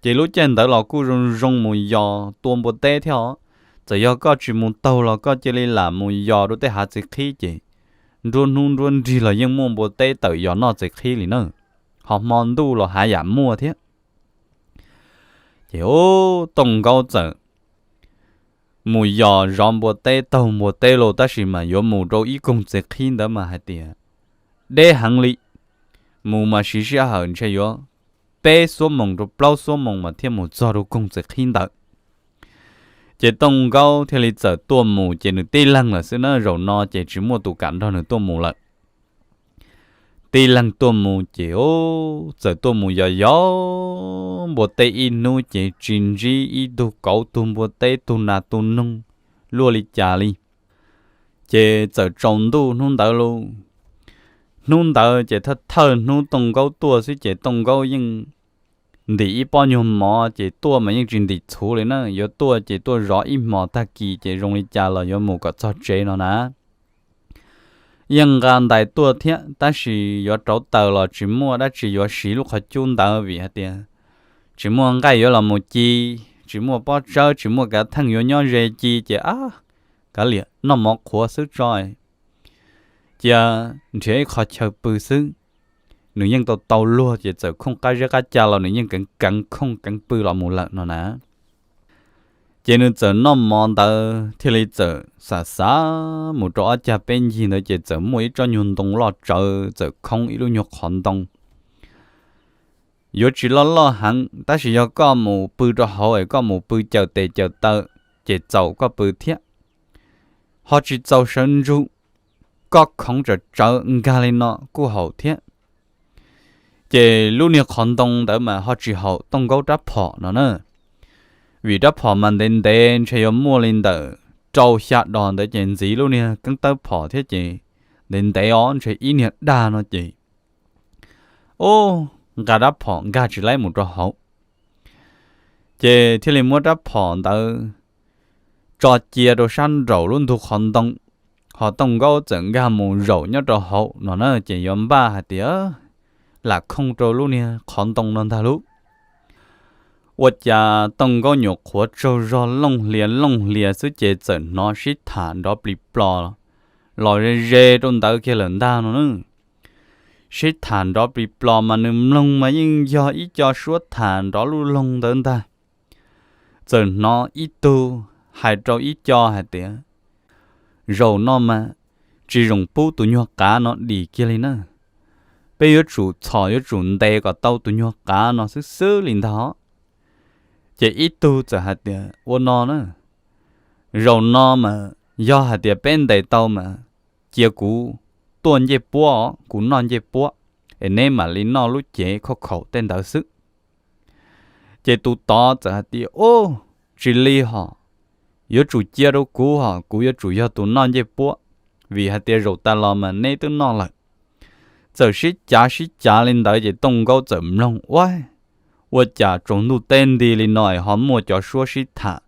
Ces lub caij ntawd los kuj zoo zoo mus yos tua npua teb thiab os. Txawm yog koj tsis mus taug los koj cia li lam mus yos rau tej hav txiv qhib ces nruab hnub nruab nrig los yeej muaj npua teb tawm yos noj txiv qhib li na, ho hmo ntuj los hav yam muaj thiab. Ces ub, Tooj Nkaub txawm mus yos zov npua teb taug npua teb los tab sis mas yuav mus rau ib koog txiv qhib ntawd mas hais tias deb heev li, mus mas siv sij hawm ntshe yuav peb xuab moos rau plaub xuab moos mas thiaj mus txog rau koog txiv qhib ntawd. Ces Tooj Nkaub thiaj li txawm tuaj mus ces nws tib leeg lawm xwb na, zaum no ces tsis muaj tus kam nrog nws tuaj mus lawm. Tib leeg tuaj mus ces ub, txawm tuaj mus yos yos npua teb ib hnub ces tsis ntsib ib tug kauv tug npua teb tug nas tug noog luaj li cas li. Ces txawm tsaus ntuj hnub ntawd lauj. Hnub ntawd ces thawj thawj hnub Tooj Nkaub tuaj xwb ces Tooj Nkaub yeej ntim ib pob nyuag mov ces tuaj mas yeej tsis ntim txhuv li na, yuav tuaj ces tuaj zov ib hmos tag kis ces zoo li cas los yuav mus kom txog tsev no na. Yeej nqa ntais tuaj thiab tab sis yuav rauv taws los tsis muaj dab tsi yuav siv lub qhov cub ntawd vim hais tias tsis muaj nqaij yuav los mus ci, tsis muaj pob tsawb tsis muaj kav theej yuav nyob ze ci ces ab, kav liam noj mov qhuav xwb tso, cia nrhiav ib qho chaw pw xwb. Nws yeej tau tau luag ces txawm khooj qab zeb qab ca los nws yeej keev keev khooj keev pw los mus lawm no na. Ces nws txawm noj mov ntawd thiaj li txawm xav xav mus rau ob cag peb ncig ntawd ces txawm muaj ib tsob nyuag ntoo loj tsawv txawm khoob ib lub nyuag qhov ntoo. Yuav tsis loj loj heev tab sis yog koj mus pw rau hauv es koj mus pw caws tes caws taw ces txaus koj pw thiab. Ho tsis txaus sawv ntsug, koj khoov tsawv tsawv nkag li no kuj haum thiab. Ces lub niag qhov ntoo ntawd mas ho tsis haum Tooj Nkaub rab phom no na, vim rab phom mas ntev ntev ntshe yuav muaj li ntawm rau xya dos ntawd ces ntxiv lub niag keeb tawb phom thiab ces ntev ntev os ntshe ib niag dag no ces ub, nqa rab phom nkag tsis laib mus rau hauv. Ces thiaj li muab rab phom ntawd tso cia rau sab nraum lub ntug qhov ntoo, ho Tooj Nkaub txawm nkag mus zaum nyob rau hauv no na ces yuav npaj hais tias lam khooj rau lub niag qhov ntoo no ntag lauj. Ua cas Tooj Nkaub nyuam qhuav tsaug zog looj hlias looj hlias xwb ces txawm hnov sib tham nrov plis plos los ze ze rau ntawd kiag lawm ntag no na. Sib tham nrov plis plos mas nws mloog mas yeej yog ib co suab tham nrov luj loog ntawd ntag. Txawm hnov ib tug hais rau ib co hais tias, zaum no mas tsis zoo pub tus nyuag qav no dim kiag li na. Peb yuav tsum txhom yuav tsum ntes kom tau tus nyuag qav no xwb xwb li ntag. Ces ib tug txawm hais tias ua no na, zaum no mas yog hais tias peb ntes tau mas cia kuv tuaj ncej puab os, kuv noj ncej puab, es neb mam li noj lub cev khaub khaum tej ntawd xwb. Ces tus tod txawm hais tias ub, tsis li hos, yuav tsum cia rau kuv hos, kuv yuav tsum yog tus noj ncej puab, vim hais tias zaum tas los mas neb twb noj lawm. Txawm sib cav sib cav li ntawd ces Tooj Nkaub txawm mloog ua, ua cas tsaus ntuj teb nti li no es ho muaj cov suab sib tham,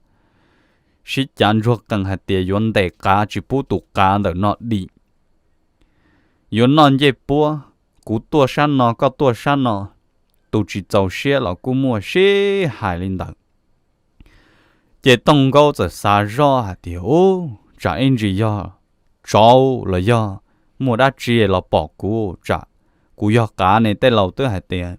sib cav ntsuag qees hais tias yuav ntes qav tsis pub tus qav ntawm no dim, yuav noj ncej puab, kuv tuaj sab no koj tuaj sab no, tus tsis txaus siab los kuj muaj sib hais li ntawd. Ces Tooj Nkaub txawm xav zoj hais tias ub, tsam ib ntsis yog tsov los yog muaj dab tsi los pom kuv, tsam kuv yog qav ne, tej laus twb hais tias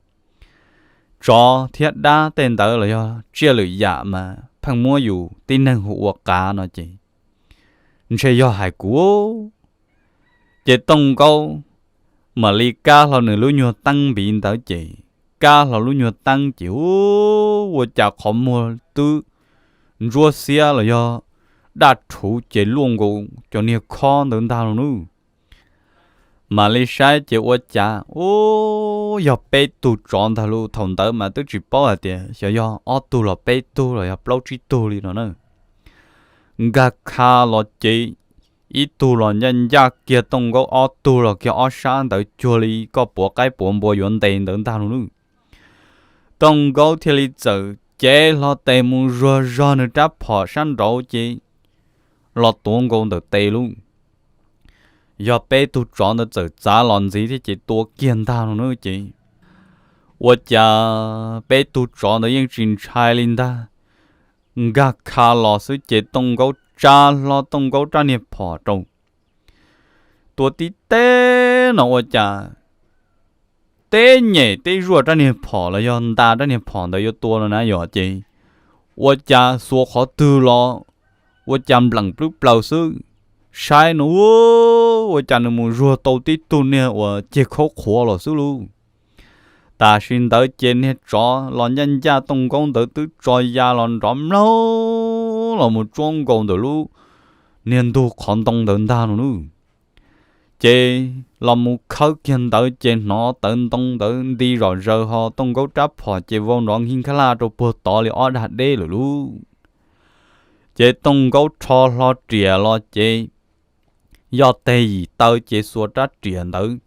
tsov thiab dab tej ntawd los yog tsiaj lwm yam mas pheej muab yus tib neeg hu ua qav no ces ntshe yog hais kuv. Ces Tooj Nkaub mam li kab hlo nws lub nyuag teeb npiv ntawd ces kab hlo lub nyuag teeb ces ub, ua cas qhov muag twb ntsuab xiab los yog daj rhuv ces luaj nkaus cov niag khob ntawd ntag lauj nawb. Mam li saib ces ua cas ub, yog peb tug tsov ntag lauj. Thaum ntawd mas twb tsis paub hais tias xyov yog ob tug los peb tug los yog plaub tsib tug li no na. Nkag kha los ces ib tug los ncaj ncaj kiag Tooj Nkaub, ob tug los kiag ob sab ntawd cuag li koj puav qaib puav npua yuav ntes ntawd ntag lauj nawb. Tooj Nkaub thiaj li txawm cev hlo tes mus zuag zog nws rab phom sab nraud ces los tuav nkaus ntawm tes lauj. Yog peb tug tsov ntawd txawm txav los ntxiv thiab ces tua kiag ntag lauj nawb ces ua cas peb tug tsov ntawd yeej tsis ntshai li ntag. Nkag kha los xwb ces Tooj Nkaub tsa hlo Tooj Nkaub rab niag phom rau, tua tib teb no ua cas teb nyem teb zuaj rab niag phom los yog nta rab niag phom ntawd yuav tua no na yom ces ua cas xuas qhov twg los ua cas npleem plwb plaws xwb. Saib no ua cas nws mus zuag tau tib tug niag uas ceg khaub qhuav los xwb lauj. Tam sim ntawd ces niag tsov los ncaj ncaj Tooj Nkaub ntawd twb tso ya los nrov mlaug los mus tsuab nkaus ntawm lub niag ntug qhov ntoo ntawd ntag no nawb. Ces los mus khawb kiag ntawd ces hnov tawv ntoo ntawd nti zom zaws ho Tooj Nkaub rab phom ces vau nrov nkig nkaj laj rau puag tod li ob dag deb lawm lauj. Ces Tooj Nkaub rho hlo riam los ces yog teg yim taw ces xuas rab riam ntawd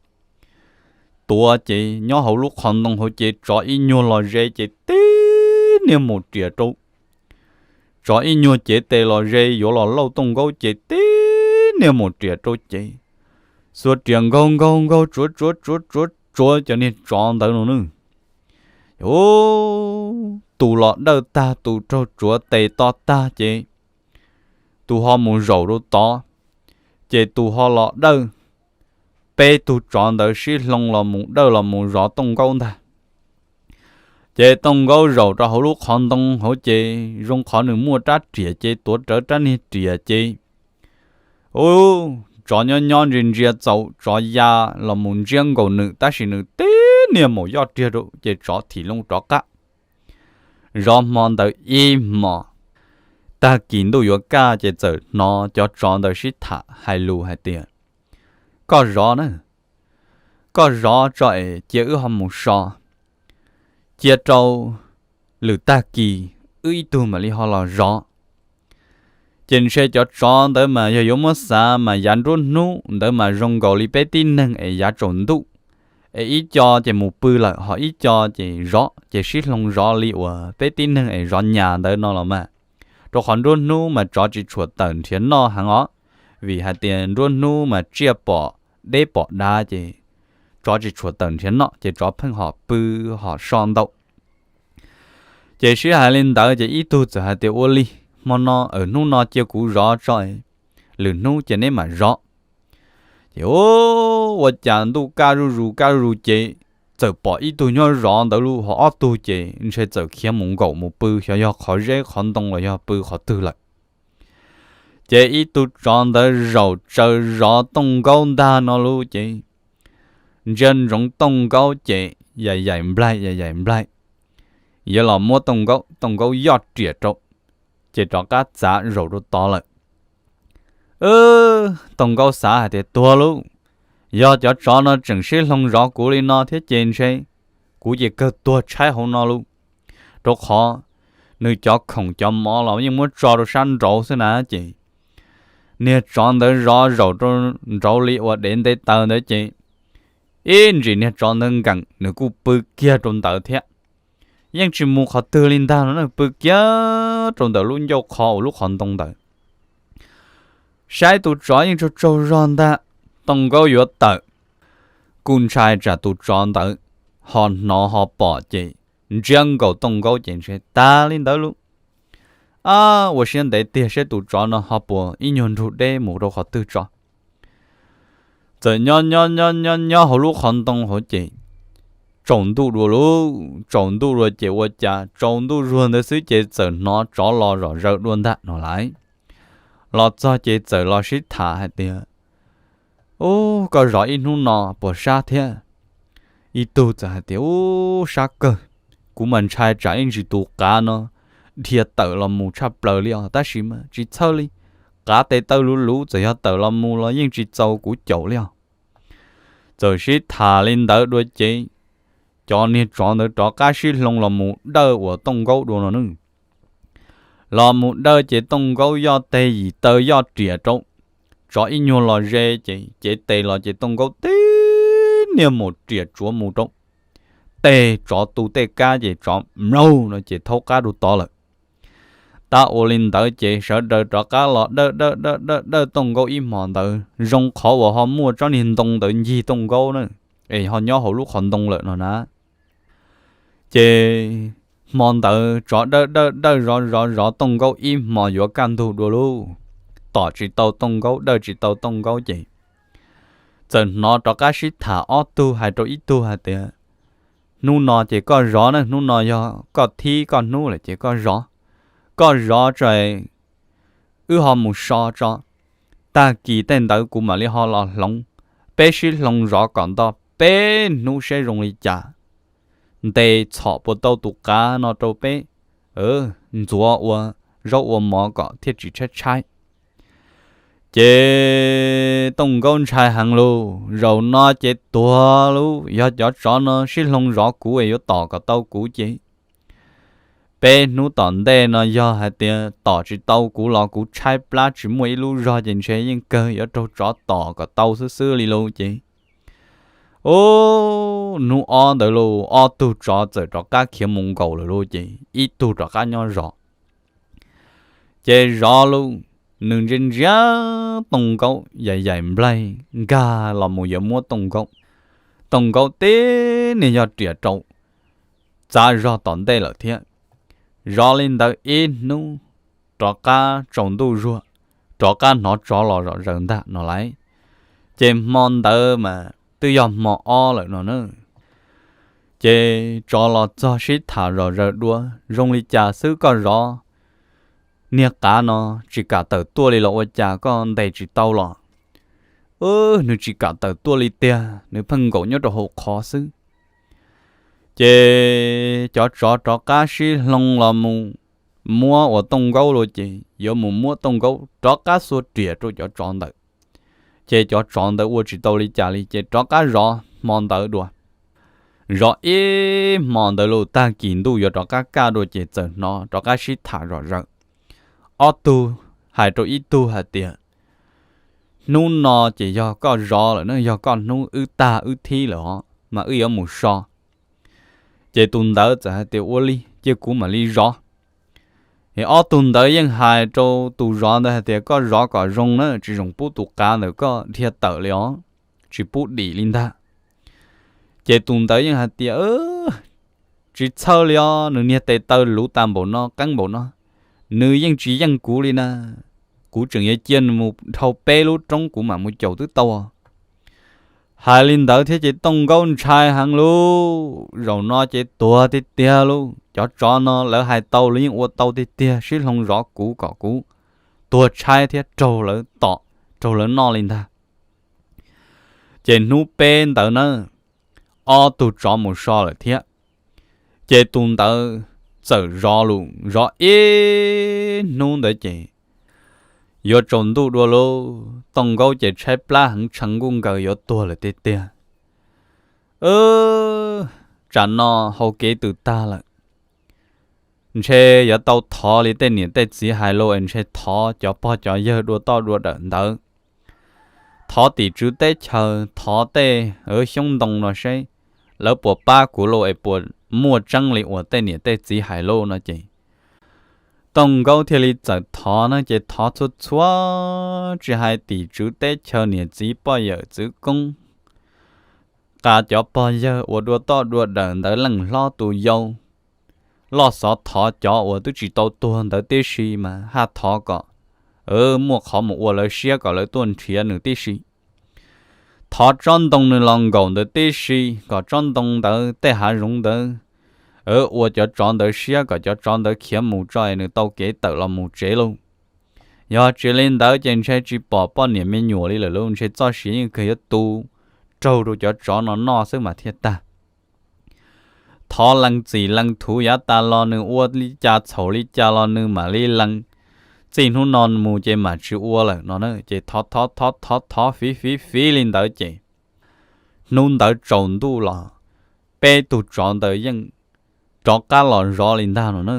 tuav ces nyob hauv lub qhov ntoo hauv ces tsov ib nyuag los ze ces tib niag mus riam rau. Tsov ib nyuag cev tes los ze yuav los lauj Tooj Nkaub ces tib niag mus riam rau ces xuas riam nkaug nkaug nkaug tsuav tsuav tsuav tsuav tsuav cov niag tsov ntawd no nawb. Ub, tus los dawj tag tus raug tsuav tes to tag ces tus ho mus zaum rau tod, ces tus ho los dawj. Peb tug tsov ntawd sib hloov los mus dawj los mus zov Tooj Nkaub ntag. Ces Tooj Nkaub zaum rau hauv lub qhov ntoo hauv ces zoo qhov nws muaj rab riam ces tuav rawv rab niag riam ces ub, tsov nyob nyob ntsia ntsia txaus tsov ya los mus ntsiab nkaus nws tab sis nws tib niag mus yoj riag rau ces tsov thim loo rov qab. Zov hmo ntawd ib hmos, tag kis ntuj yuav kaj ces txawm hnov cov tsov ntawd sib tham hais lus hais tias, koj zov na, koj zov tso es cia wb ho mus so, cia rau lwm tag kis wb ib tug mam li ho los zov. Ces ntshe cov tsov ntawd mas yog yuav muab xav mas yav nruab hnub ntawd mas zoo nkaus li peb tib neeg es yav tsaus ntuj, es ib co ces mus pw lawm ho ib co ces zov ces sib hloov zov li uas peb tib neeg es zov nyas ntawd no los mas. Rau qhov nruab hnub mas tsov tsis tshua tawm nrhiav noj heev os, vim hais tias nruab hnub mas tsiaj pom deb pom dav ces tsov tsis tshua tawm nrhiav noj ces tsov pheej ho pw ho so ntau. Ces sib hais li ntawd ces ib tug txawm hais tias ua li, hmo no, hnub no cia kuv zov tso, lwm hnub ces neb mam zov. Ces ua cas ntuj kaj zuj zus kaj zuj zus ces txawm pom ib tug nyob zov ntawd lub hauv ob tug ces ntshe txawm khiav mus nkaum mus pw xyov yog qhov zeb qhov ntoo los yog pw qhov twg lawm. Ces ib tug tsov ntawd zaum tsaws zov Tooj Nkaub ntag no lub ces ntsia ntsoov Tooj Nkaub ces yaim yaim nplaig yaim yaim nplaig, yuav los muab Tooj Nkaub, Tooj Nkaub yoj riam rau, ces rov qab txav zaum rau tod lawm. Tooj Nkaub xav hais tias tuag lauj, yog cov tsov no tseem sib hloov zov kuv li no thiab ces ntshe kuv ces kawg tuag tshaib hauv no lauj, rau qhov nws cov khoom cov mov los yeej muab tso rau sab nraud xwb na ces niag tsov ntawd zov zaum rau nraud li uas dev nte taws ntawd ces ib ntsis niag tsov ntawd nkeem nws kuj pw kiag rau ntawd thiab. Yeej tsis mus qhov twg li ntag no, pw kiag rau ntawm lub ncauj qhov uas lub qhov ntoo ntawd. Saib tus tsov yeej tsaug tsaug zog ntag, Tooj Nkaub yuav tawm, kuj ntshai tsam tus tsov ntawd ho hnov ho pom ces ntsiab nkaus Tooj Nkaub ces ntshe tag li ntawd lauj. Ab, ua siab ntev tiag seb tus tsov no ho puas ib nyuag nrug deb mus rau qhov twg tso. Txawm nyob nyob nyob nyob nyob hauv lub qhov ntoo hauv ces tsaus ntuj dua lauj, tsaus ntuj dua ces ua cas tsaus ntuj zuag ntawd xwb ces txawm hnov tsov los zom zaws dua ntag no lauj. Los txog ces txawm los sib tham hais tias, ub, koj zov ib hnub no puas sab thiab? Ib tug txawm hais tias, ub, sab kawg, kuv mas ntshai tsam ib ntsis tus qav no dhia tawm los mus tshaj plaws li os, tab sis mas tsis txhawj li, qav tes taw luv luv txawm yog tawm los mus los yeej tsis txaus kuv caum li os. Txawm sib tham li ntawd dua ces cov niag tsov ntawd rov qab sib hloov los mus dawj uas Tooj Nkaub dua no ne. Los mus dawj ces Tooj Nkaub yoj tes yim taw yoj riam rau, tsov ib nyuag los ze ces cev tes los ces Tooj Nkaub tib niag mus riam tsuav mus rau tej tsov tu tej kab ces tsov mlaug no ces thaub qab rau tod lawm. Tab ua li ntawd ces sawv daws rov qab los dawj dawj dawj dawj dawj Tooj Nkaub ib hmo ntawd zoo qhov uas ho muaj tsob niag ntoo ntawd ncig Tooj Nkaub na, es ho nyob hauv lub qhov ntoo lawm no na. Ces hmo ntawd tsov dawj dawj dawj zov zov zov Tooj Nkaub ib hmo yuav kaj ntug dua lauj, tom tsis tau Tooj Nkaub dawj tsis tau Tooj Nkaub ces txawm hnov rov qab sib tham ob tug hais rau ib tug hais tias, hnub no ces koj zov na, hnub no yog koj thib koj hnub lawm ces koj zov, koj zov tso, wb ho mus so tso, tag kis tej ntawd kuv mam li ho los hloov, peb sib hloov zov kom nto peb hnub seb zoo li cas, ntes txhom puas tau tus qav no rau peb ntxuav ua zaub ua mov kom thiaj tsis tshaib tshaib. Ces Tooj Nkaub ntshai heev lauj, zaum no ces tuag lauj, yog cov tsov no sib hloov zov kuv es yuav tom kom tau kuv ces peb hnub tom ntej no yog hais tias tom tsis tau kuv los kuv tshaib plab tsis muaj ib lub zog ces ntshe yeej kawg yuav raug tsov tom kom tau xwb xwb li lauj ces. Ub, hnub ob ntawd lauj, ob tug tsov txawm rov qab khiav mus nkaum lawm lauj ces ib tug rov qab nyob zov. Ces zov lauj, nws ntsia ntsia Tooj Nkaub yaim yaim nplaig nkag los mus yuav muab Tooj Nkaub. Tooj Nkaub tib niag yog riam rau, txav zog tom ntej lawm thiab. Zov li ntawd ib hnub, rov qab tsaus ntuj zuag, rov qab hnov tsov los zom zaws ntag no lauj. Ces hmo ntawd mas twb yog hmo ob lawm no na. Ces tsov los txog sib tham zom zaws dua, zoo li cas xwb koj zov niag qav no tsis kam tawm tuaj li los ua cas koj ntes tsis tau los? Nws tsis kam tawm tuaj li tiag, nws pheej nkaum nyob rau hauv qhov xwb. Ces cov tsov rov qab sib hloov los mus muab uas Tooj Nkaub lauj ces yuav mus muab Tooj Nkaub rov qab xuas riam rau cov tsov ntawd. Ces cov tsov ntawd ua tsis tau li cas li ces rov qab zov hmo ntawd dua. Zov ib hmo ntawd lauj, tag kis ntuj yuav rov qab kaj dua ces txawm hnov rov qab sib tham zom zaws. Ob tug hais rau ib tug hais tias, hnub no ces yog koj zov lawm na, yog koj hnub, wb tag wb thib lawm os mas wb yuav mus so. Ces tus ntawd txawm hais tias, ua li cia kuv mam li zov. Es ob tug ntawd yeej hais rau tus zov ntawd hais tias, koj zov kom zoo na, tsis zoo pub tus qav ntawd koj dhia tawm li os, tsis pub dim li ntag. Ces tus ntawd yeej hais tias, tsis txhawj li os, nws niag tes taw luv tas npaum no, qeeb npaum no, nws yeej tsis yeej kuv li na. Kuv tseem yuav cia nws mus dhau peb lub roob kuv mam mus caum twb tau. Hais li ntawd thiab ces Tooj Nkaub ntshai heev lauj, zaum no ces tuag tiag tiag lauj, cov tsov no lawv hais tau lawv yeej ua tau tiag tiag, sib hloov zov kuv kom kuv tuag tshaib thiab raug lawv tom, raug lawv noj li ntag. Ces hnub peb ntawd na, ob tug tsov mus so lawm thiab. Ces tus ntawd txawm zov lus zov ib hnub ntawd ces yuav tsaus ntuj dua lauj, Tooj Nkaub ces tshaib plab heev, tshee nkuj nkaws yuav tuag lawm tiag tiag. Tsam no hau kev twm tag lawm, ntshe yuav tau thov li tej niam tej txiv hais lauj, es ntshe thov cov pog cov yawg dua toj dua dawm ntawd, thov tim tswv teb chaws, thov tej xyoob ntoo no seb lawv puas pab kuv lauj, es puas muaj tseeb li uas tej niam tej txiv hais lauj no ces Tooj Nkaub thiaj li txawm thov na, ces thov txhua txhua, tsis hais tim tswv teb chaws, niam txiv poj yawm txwv koob, qas cov pog yawg uas dua toj dua dawm ntawd, leej hlob tus yau, loj xov thov cov uas twb tsis tau tuag ntawd tib si mas haj thov kom muaj qhov mus ua lawv siab kom lawv tuaj nrhiav nws tib si. Thov tsob ntoo nws los nkaum ntawd tib si kom tsob ntoo ntawd tej hav zoov ntawd ua cov tsov ntawd siab kom cov tsov ntawd khiav mus tso es nws tau kev tawm los mus tsev lauj. Yog tsis li ntawd ces ntshe tsis pom poj niam me nyuam li lawm lauj, ntshe txoj sia yeej kawg yuav tu raug rau cov tsov no noj xwb mas thiaj tag. Thov lees txim lees thuv yav tas los nws ua li cas txhaum li cas los nws mam li lees, txij hnub no mus ces mam tsis ua lawm no na. Ces thov thov thov thov thov fiv fiv fiv li ntawd ces hnub ntawd tsaus ntuj los peb tug tsov ntawd yeej rov qab los zov li ntag no na.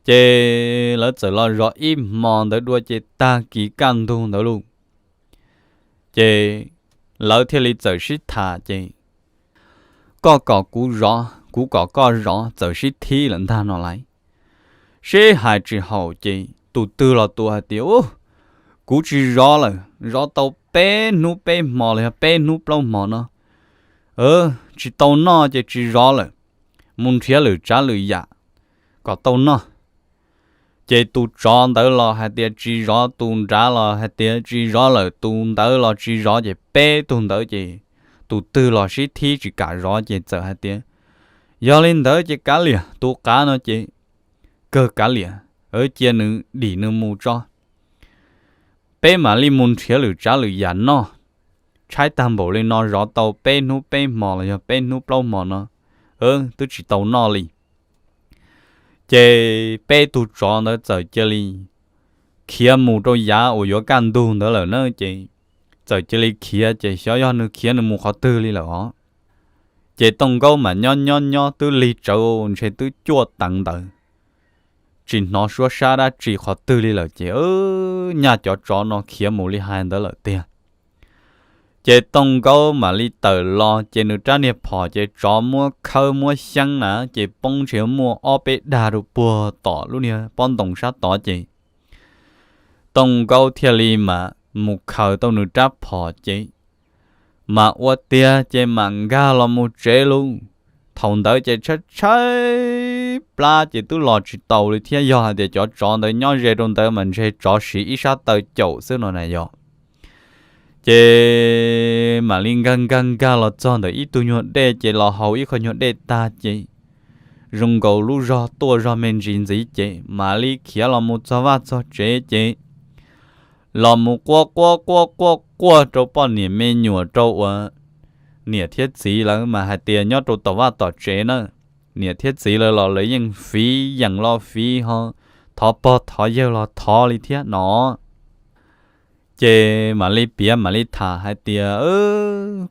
Ces lawv txawm los zov ib hmo ntawd dua ces tag kis kaj ntug ntawd lauj, ces lawv thiaj li txawm sib tham ces koj kom kuv zov, kuv kom koj zov, txawm sib thib lawm ntag no lauj. Sib hais tsis haum ces tus twg los tus hais tias, Ub, kuv tsis zov lawm, zov tau peb hnub peb hmo los yog peb hnub plaub hmo no tsis tau noj ces tsis zov lawm, mus nrhiav lwm tsav lwm yam kom tau noj. Ces tus tsov ntawd los hais tias tsis zov, tus nrad los hais tias tsis zov lawm, tus ntawd los tsis zov, ces peb tug ntawd ces tus twg los sib thib tsis kam zov ces txawm hais tias, Yog li ntawd ces kav liam, tus qav no ces kawg kav liam, cia nws dim nws mus tso, peb mam li mus nrhiav lwm tsav lwm yam noj. Tshaib tag npaum li no zov tau peb hnub peb hmo los yog peb hnub plaub hmo no twb tsis tau noj li. Ces peb tug tsov ntawd txawm cia li khiav mus rau yav uas yuav kaj ntug ntawd lawm na, ces txawm cia li khiav ces xyov yog nws khiav nws mus qhov twg li lawm os. Ces Tooj Nkaub mas nyob nyob nyob twb lig tsawv ntshe twb cuaj teev ntawd, tsis hnov suab sab dab tsi qhov twg li lawm ces nyaj cov tsov no khiav mus li hais ntawd lawm tiag. Ces Tooj Nkaub mam li tawm los ces nws rab niag phom ces tsov muab khawb muab xyeeb na ces poob ntshe muaj ob peb dag rau puag tom lub niag pob ntoos sab tod ces Tooj Nkaub thiaj li mas mus khaws tau nws rab phom ces mas ua tiag ces mam nkag los mus tsev lauj. Thaum ntawd ces tshaib tshaib plab ces twb los tsis taus li thiab, yog hais tias cov tsov ntawd nyob ze rau ntawd mas ntshe tsov siv ib sab taw caum xwb no na yog. Ces mam li nkag nkag nkag los txog ntawm ib tug nyuag dej ces los haus ib qho nyuag dej tag ces zoo nkaus lub zog tuaj zog me ntsis ntxiv ces mam li khiav los mus txog vaj txog tsev ces los mus quaj quaj quaj quaj quaj rau poj niam me nyuam rau uas niam thiab txiv lawv mas hais tias nyob rau tom vaj tom tsev na, niam thiab txiv lawv los lawv yeej fiv yeem los fiv ho thov pog thov yawg los thov li thiab no. Ces mam li piav mam li tham hais tias,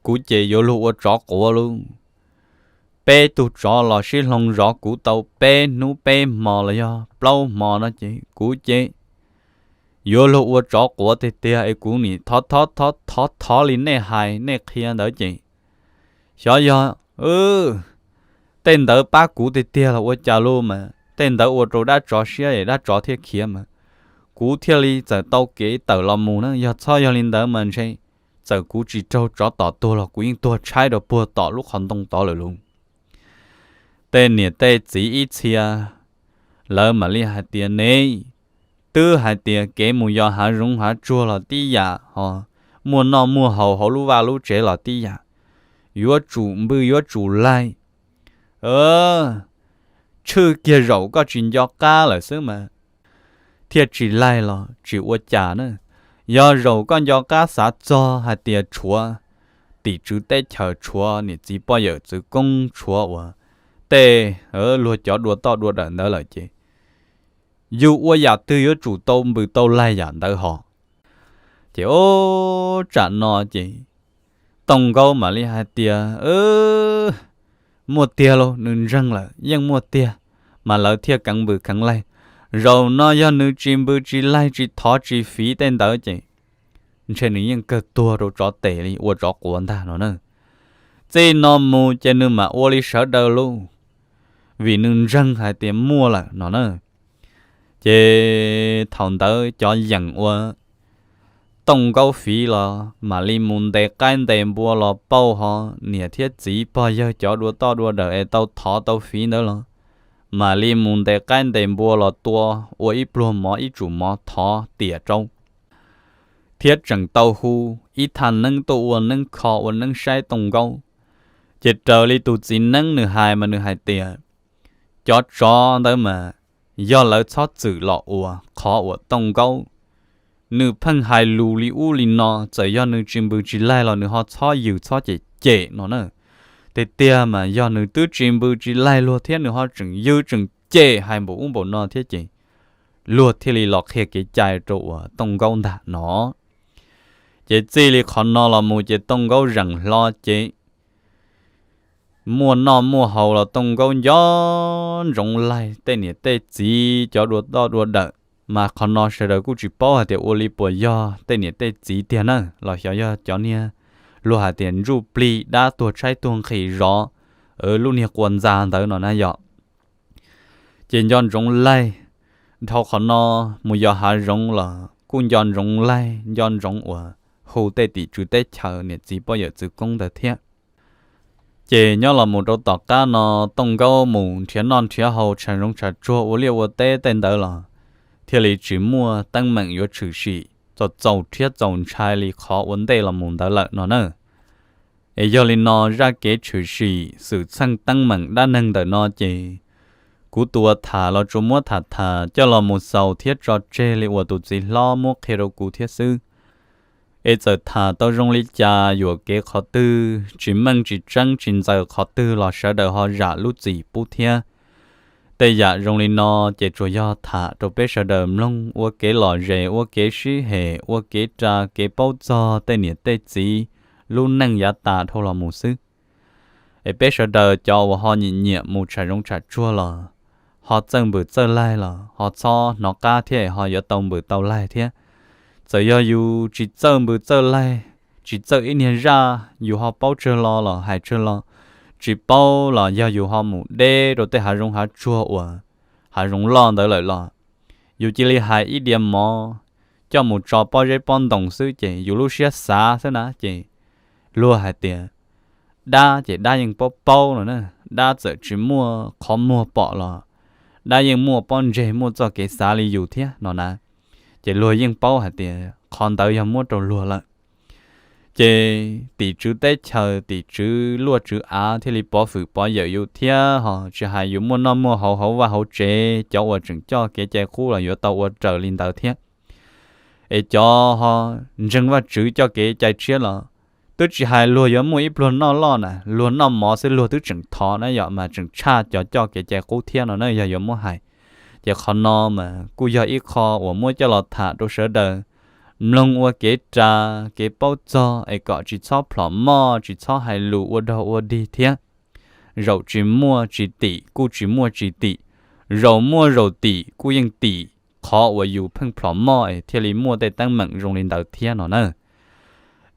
Kuv ces yuav luag ua tsov quav lauj. Peb tug tsov los sib hloov zov kuv tau peb hnub peb hmo los yog plaub hmo no ces kuv ces yuav luag ua tsov quav tiag tiag es kuv nim thov thov thov thov li nej hais nej qhia ntawd ces xyov yog tej ntawd pab kuv tiag tiag los ua cas lauj mas tej ntawd ua rau dab tsov siab es dab tsov thiaj khiav mas kuv thiaj li txawm tau kev tawm los mus na. Yog txhob yog li ntawd mas ntshe txawm kuv tsis raug tsov tom tuag los kuv yeej tuag tshaib rau puag tom lub qhov ntoo tod lawm lauj. Tej niam tej txiv ib txhia lawv mam li hais tias, Ne, twb hais tias kev mus yos hav zoov hav tsuag los tib yam ho muaj noj muaj haus hauv lub vaj lub tsev los tib yam, yuav tsum npw yuav tsum laig, tshwj kiag zaum koj tsis nco qab lawm xwb mas thiaj tsis laig los tsis ua cas na. Yog zaum koj nco qab xav txog hais tias tshuav tim tswv teb chaws, tshuav niam txiv poj yawm txwv koob, tshuav uas tej luag cov dua toj dua dawm ntawd lawm ces yus ua yam twg yuav tsum tau npws tau laig yam ntawd ho. Ces ub, tsam no ces Tooj Nkaub mam li hais tias, Muaj tiag lauj, nws ntseeg lawm yeej muaj tiag, mas lawv thiaj keev npws keev laig. Zaum no yog nws tsis npws tsis laig tsis thov tsis fiv tej ntawd ces ntshe nws yeej kawg tuag rau tsov tes li ua tsov quav ntag no na. Txij no mus ces nws mam ua li sawv daws lauj, vim nws ntseeg hais tias muaj lawm no na. Ces thaum ntawd cov yeem ua Tooj Nkaub fiv los mam li mus ntes qaib ntes npua los pauj ho, niam thiab txiv pog yawg cov dua toj dua dawm es tau thov tau fiv ntawd los mam li mus ntes qaib ntes npua los tua ua ib pluag mov ib tsum mov thov tiam rau, thiab tseem tau hu ib thaj neeb tuaj ua neeb kho ua neeb saib Tooj Nkaub. Ces raws li tus txiv neeb nws hais mas nws hais tias cov tsov ntawd mas yog lawv txhob txwm los ua qhov uas Tooj Nkaub nws pheej hais lus li ub li no, txawm yog nws tsis npws tsis laig los nws ho txhob yws txhob cem cem no na. Tiag tiag mas yog nws twb tsis npws tsis laig luag thiab nws ho tseem yws tseem cem hais npaum ub npaum no thiab ces luag thiaj li los qhia kev cai rau uas Tooj Nkaub ntag no. Ces txij li qhov no los mus ces Tooj Nkaub zeem hlo ces muaj noj muaj haus los Tooj Nkaub nco ntsoov laig tej niam tej txiv cov dua toj dua dawm, mas qhov no sawv daws kuj tsis paub hais tias ua li puas yog tej niam tej txiv tiag na los xyov yog cov niag luag hais tias ntsuj plig dab tuag tshaib tuag nqhis zov lub niag quas ntxa ntawd no na yom. Ces nco ntsoov laig, dhau qhov no mus yos hav zoov los kuj nco ntsoov laig nco ntsoov uas hu tej tim tswv teb chaws niam txiv poj yawm txwv koob ntawd thiab. Ces nyob los mus rau tom qab no Tooj Nkaub mus nrhiav noj nrhiav haus tshav zoov tshav tsuag ua liaj ua teb tej ntawd los thiaj li tsis muaj teeb meem yuav tshwm sim txaus txaus rhiab txaus ntshai li qhov ua ntej los mus ntawd lawm no na. Es yog li no zaj kev tshwm sim xwm txheej teeb meem dab neeg ntawm no ces kuv tus uas tham los tsuas muab tham tham coj los mus xaus thiab tso tseg li uas tus txiv hlob muab qhia rau kuv thiab xwb. Es txawm tham tau zoo li cas yuam kev qhov twg tsis meej tsis tseeb tsis ntxaws qhov twg los sawv daws ho zam lub txim pub thiab. Tej yam zoo li no ces tsuas yog tham rau peb sawv daws mloog ua kev lom zem ua kev sib hem ua kev ras kev paub txog tej niam tej txiv lub neej yav tas dhau los mus xwb. Es peb sawv daws cov uas ho nyiam nyiam mus tshav zoov tshav tsuag los ho txawj npws txawj laig los ho txhob hnov qab thiab ho yuav tau npws tau laig thiab. Txawm yog yus tsis txawj npws txawj laig, tsis txawj ib niag zaj yus ho paub tsawg lo los hais tsawg lo, tsis paub los yog yus ho mus deb rau tej hav zoov hav tsuag uas hav zoov loj ntawd lawm los yus cia li hais ib diav mov coj mus tso pob zeb pob ntoo xwb ces yus lub siab xav xwb na ces luag hais tias dab ces dab yeej paub paub no na, dab txawm tsis muaj qhov muag pom los dab yeej muaj pob ntseg muaj txoj kev xav li yus thiab no na. Ces luag yeej paub hais tias qhov ntawd yog muab rau luag lawm. Ces tim tswv teb chaws tim tswv luaj tswv av thiaj li pov fwm pov yawm yus thiab ho tsis hais yus muaj noj muaj haus hauv vaj hauv tsev cov uas tseem coj kev cai qub los yuav tau ua raws li ntawd thiab. Es cov ho ntseeg Vajtswv coj kev cai tshiab los twb tsis hais luag yuav muaj ib pluag noj loj na, luag noj mov xwb luag twb tseem thov na yom, mas tseem tshaj cov coj kev cai qub thiab no na yog yuav muab hais. Ces qhov no mas kuj yog ib qho uas muab coj los tham rau sawv daws mloog ua kev ras kev paub txog es kom tsis txhob plhom moj tsis txhob hais lus ua dog ua dig thiab. Zaum tsis muaj tsis tim kuj tsis muaj tsis tim, zaum muaj zaum tim kuj yeej tim qhov uas yus pheej plhom moj es thiaj li muaj tej teeb meem zoo li ntawd thiab no na.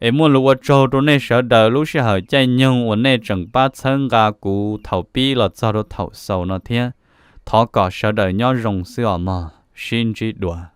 Es muaj lus ua tsaug rau nej sawv daws lub sij hawm caij nyoog uas nej tseem pab txhawb nqa kuv thaum pib los txog rau thaum xaus no thiab. Thov kom sawv daws nyob zoo xwb os mog, sib ntsib dua.